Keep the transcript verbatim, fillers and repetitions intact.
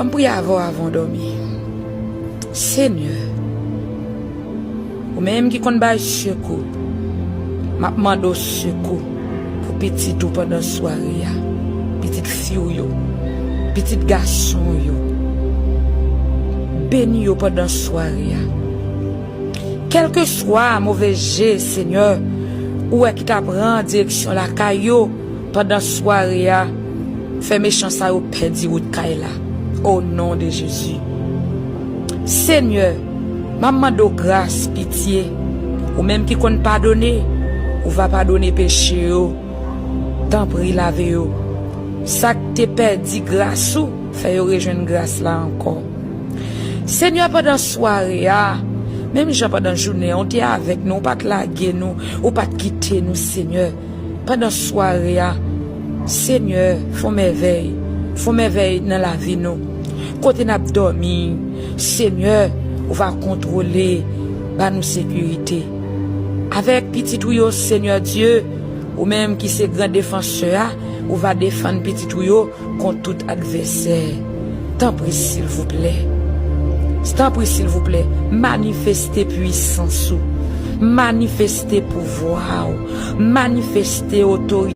Ann priye avè w avan w dòmi. Senyè, ou menm ki konn bay sekou, m ap mande w sekou pou pitit ou pandan sware a, pitit fi w yo, pitit gason w yo. Beni yo pandan sware a. Kèlkeswa move je, Senyè, ou wè ki ta pran direksyon lakay yo pandan sware a, fè mechan sa yo pèdi wout kay la. O non de Jezi. Senyè, m ap mande w gras, pitye. Ou menm ki konn padone, ou va padone peche yo. Tanpri lave yo. Sa k te pèdi gras ou, fè yo rejwenn gras la ankò. Senyè, pandan sware a, menm jan pandan jounen an, ou te avèk nou, ou pa t lage nou, ou pa t kite nou, Senyè. Pandan sware a, Senyè, fè w mèvèy, fè w mèvèy nan lavi nou. Kote n ap dòmi, Senyè, ou va kontwole, ba nou sekirite. Avèk pitit ou yo, Senyè Dye, ou menm ki se gran defansè a, ou va defann pitit ou yo kont tout advèsè. Tanpri, silvouplè. Tanpri, silvouplè, manifeste pwisans ou. Manifeste pouvwa ou. Manifeste otorite.